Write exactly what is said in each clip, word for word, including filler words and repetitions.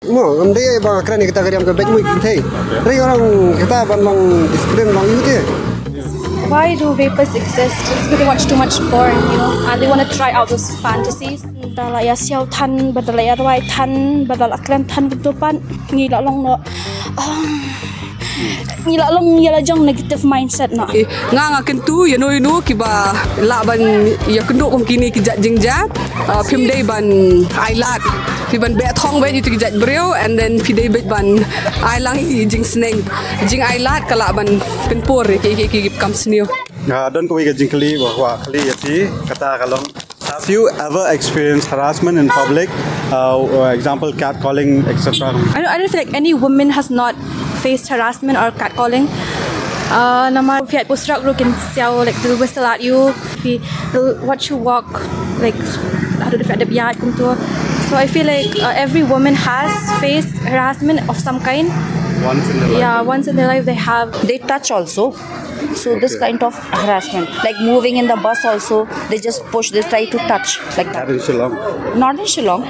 Mo, ngam dei ba kren ïa kata ka riam ka bad mood kynthei. Ring orang kata ban long discipline long ïa u te. Why do rapists exist? It's because they watch too much porn, you know, and they want to try out those fantasies. Ba la ïa siaw than, ba la ïa rwai than, ba la kren than kumto pat, ngi la long noh. Ah, ngi la long ïa la jong negative mindset noh. Eh, nga nga kyntu ïa no ïa no kiba lah ban ïa kynduh kum kine ki jait jingjia. Ah, phim dei ban ai lad, phi ban beh thong bad ïa ki jait briew, and then phi dei bad ban ai lang ïa ki jingsneng. Jing ai lad ka lah ban pynpur ïa ki, ki, ki, ki kam sniew. Ah, don kawei ka jingkylli ba kwah kylli ïa phi, kata ka long, have you ever experienced harassment in public? Uh, uh, example, catcalling, et cetera. I don't, I don't feel like any woman has not faced harassment or catcalling. Uh, namar phi ïaid postrok ruh kin siaw, like, they'll whistle at you. Phi, they'll watch you walk, like, haduh da phi ïaid kumto. So I feel like uh, every woman has faced harassment of some kind. Once in their life. Yeah, once in their life they have. They touch also. So this kind of harassment, like moving in the bus also, they just push, they try to touch like that. Not in Shillong? Not in Shillong,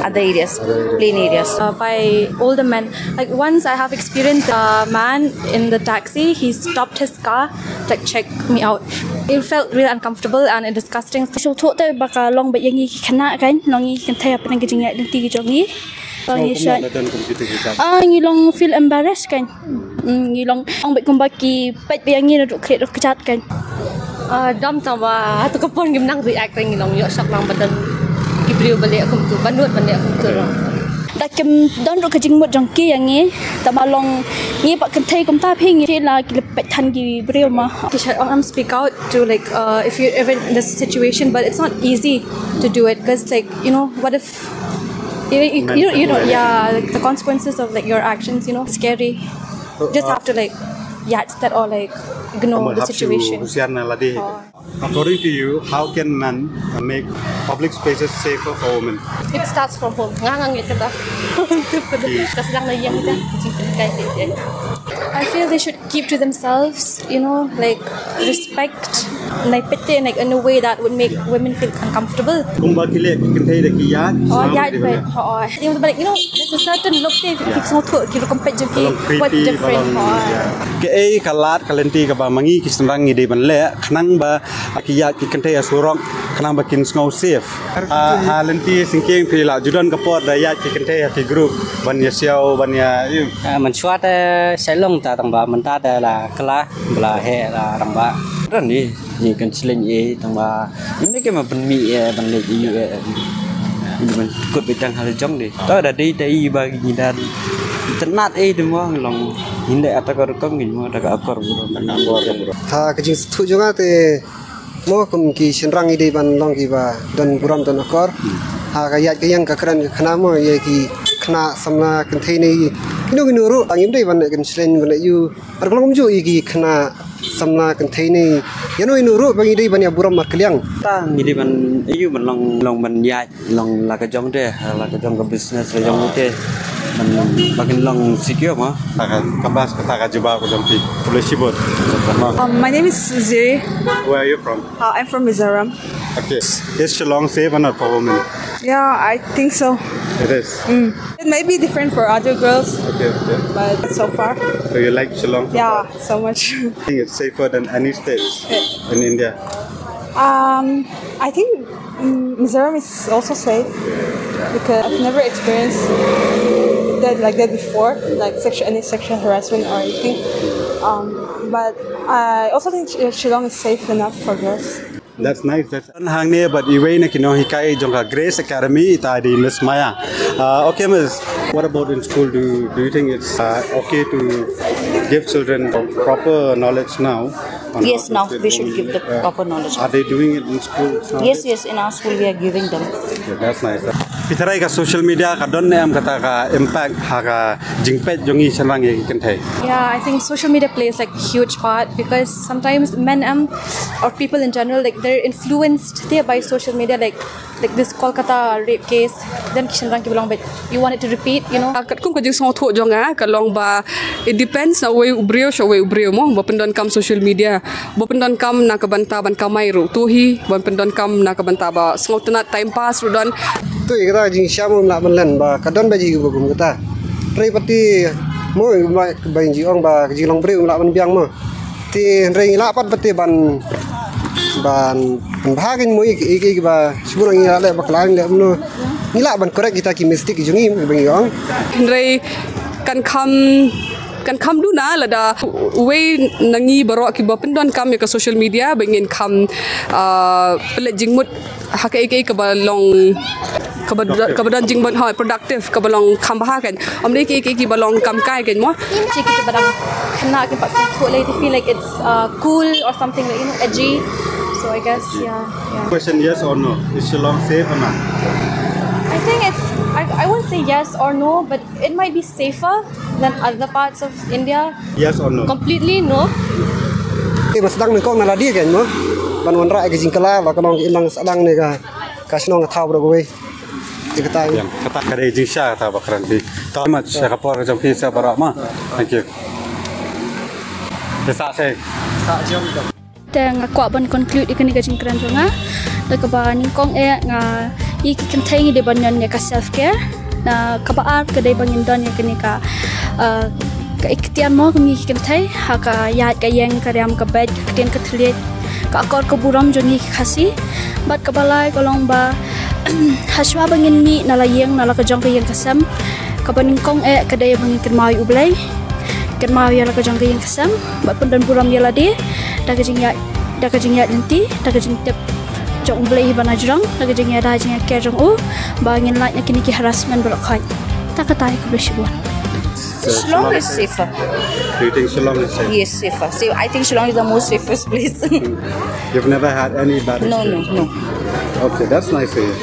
other areas, plain areas. Uh, by older men. Like once I have experienced a man in the taxi, he stopped his car, like check me out. It felt really uncomfortable and disgusting. So thok te ba ka long bad ïa ngi ki khynnah kan, long ngi ki kynthei hapdeng ka jingïaid lynti ki jong ngi. Ba ngi sha. Ah, ngi long feel embarrassed kan. Mm, ngi long, long bad kumba ki peit bad ïa ngi naduh khlieh ruh kjat kan. Ah, dam tang ba hato ka por ngim nang react, ngi long ïoh shock lang ba don ki briew ba leh kumto, ba nud ba leh kumto ruh. Da kim don ruh ka jingmut jong ki ïa ngi, tang ba long ngi pat kynthei kumta phi ngi la ki la peit than ki briew ma. Ki shah ong, um, speak out to, like, uh, if you're ever in this situation, but it's not easy to do it, 'cause, like, you know, what if you, you, you don't, you don't, yeah, like, the consequences of, like, your actions, you know, scary. Just have to, like, yeah, it's that, or, like, ignore the situation. Husiar na lade. Oh. According to you, how can men uh, make public spaces safer for women? It starts from home. Nga nga ngeit kata. Ka sdang na ïing kita. I feel they should keep to themselves, you know, like, respect. Like, put it, like, in a way that would make women feel uncomfortable. Kumba ki leh ki kynthei da ki ïaid. Oh, ïaid bad. Oh, you know, there's a certain look there, if it's not ki rukom peit jong ki, what's different. Kaei ka lad ka lynti kaba ma ngi ki shynrang ngi dei ban leh khnang ba ki ïaid ki kynthei ha surok khnang ba kin sngew safe. Ha lynti syngkien phi la ju don ka por da ïaid ki kynthei ha ki group ban ïa siaw ban ïa. Mynshuwa te sa long ta tang ba mynta te la kylla ba la heh la rangbah. Ran ni ni kan sleng e tang ba ni me ke ma pynmih e ban leh ïa u e. Ni ban kut beit tang ha la jong de. Ta da dei ta i ba ngi da tynat e de mo long. Ngi da ata ka rukom ngi mo da ka akor bro. Ha ka jingsngewthuh jong nga te mo kum ki shynrang i dei ban long kiba don burom don akor. Ha ka ïaid ka ïeng ka kren ka khynnah mo ïa ki khynnah samla kynthei ne kino kino ruh ngim dei ban leh kynslem ban leh ïa u. Ar ka long kumjuh ïa ki khynnah samla kynthei ne ïano ïano ruh ba ngi dei ban ïa burom markylliang. Ta ngi dei ban ïa u ban long long ban ïaid long la ka jong de la ka jong ka business la jong de. Ban ba kin long secure ma. Ta ka kambas ka ta ka jubab ka jong phi. Khublei shibun. Um, my name is Ziri. Where are you from? Uh, I'm from Mizoram. Okay. Is Shillong safe or not for women? Yeah, I think so. It is. Mm. It may be different for other girls, okay, okay, but so far. So you like Shillong so far? Yeah, so much. I think it's safer than any states in India. Um, I think mm, Mizoram is also safe because I've never experienced that like that before, like sexual any sexual harassment or anything. Um, but I also think Sh- Shillong is safe enough for girls. That's nice. That's hangne, but iwei na ki nonghikai jong ka Grace Academy ita di Miss Maya. Uh, okay, Miss. What about in school? Do do you think it's uh, okay to give children proper knowledge now? Yes, now we should give the proper knowledge. Are they doing it in school now? Yes, yes, in our school we are giving them. Okay, that's nice. Phi tharai ka social media ka don ne em kata ka impact ha ka jingpeit jong i shynrang ïa ki kynthei? Yeah, I think social media plays like huge part because sometimes men um, or people in general, like, they're influenced there by social media, like, Like this Kolkata rape case, then ki shynrang ki ba long bad, you want it to repeat, you know? Ah, katkum ka jingsngewthuh jong nga ka long ba it depends na uwei u briew sha uwei u briew mo, ba pyndonkam social media, ba pyndonkam na ka bynta ban kamai ruh. To hi, ba pyndonkam na ka bynta ba sngewtynnat time pass ruh don. To ïa kata ka jingshisha mo, ngim lah ban len ba ka don ba ji ba kum kata. Hynrei pat te mo, ba, ba ngi ong ba ka jinglong briew ngim lah ban biang mo. Te hynrei ngi lah pat pat te ban, ban, ban bha kein mo, ïa ki, ïa ki ba shibun ngi lah leh bakla, ngi leh kumno. Ngi lah ban correct kita ki mistake jong ngi, ba ngi ong. Hynrei kan kham, kan kham duna lada uwei na ngi baroh ki ba pyndonkam ïa ka social media ba ngin kham, ah, pynleit jingmut ha kaei kaei kaba long, kaba, kaba don jingmut, ha, productive, kaba long kham bha kein. Ym dei kaei kaei kaba long kham kai kein mo. Ki, ki ba dang khynnah ki pat sngewthuh lei, they feel like it's, uh, cool or something, like, you know, edgy. So I guess, yeah, yeah. Question: yes or no? Is Shillong safe or not? I think it's, I, I won't say yes or no, but it might be safer than other parts of India. Yes or no? Completely no. Te ba sdang nyngkong na lade kein mo, ban wanrah ïa ka jingkylla ba ka long ka imlang sdang ne ka, ka shnong ka thaw baroh kawei. Te kata ïa, kata ka dei jingshisha kata ba kren phi. Thank you very much ïa ka por jong phi sa baroh mo. Thank you. Te sa se. Te nga kwah ban conclude ïa kane ka jingkren jong nga da kaba nyngkong eh, nga, ïa ki kynthei ngi dei ban don ïa ka self care. Na kaba ar ka dei ba ngin don ïa kane ka, uh, ka ikhtiar mo kum ïa ki kynthei ha ka ïaid ka ïeng, ka riam ka beit, ka ktien ka thylliej, ka akor ka burom jong ngi ki Khasi. Bad kaba lai ka long ba hashwa ba ngin mih na la ïing na la ka jong ka ïing ka sem, kaba nyngkong eh ka dei ba ngin kynmaw ïa U Blei, kynmaw ïa la ka jong ka ïing ka sem, bad pyndon burom ïa lade da ka jingïaid, da ka jingïaid lynti, da ka jingtip jong U Blei hi ba na jrong, da ka jingïada jingïaker jong u, ba ngin lait na kine ki harassment baroh khoit. Ta kata, khublei shibun. So Shillong is safer. Do you think Shillong is safe? Yes, safer. So I think Shillong is the most safest place. You've never had any bad experience? No, no, no. Okay, that's nice to hear.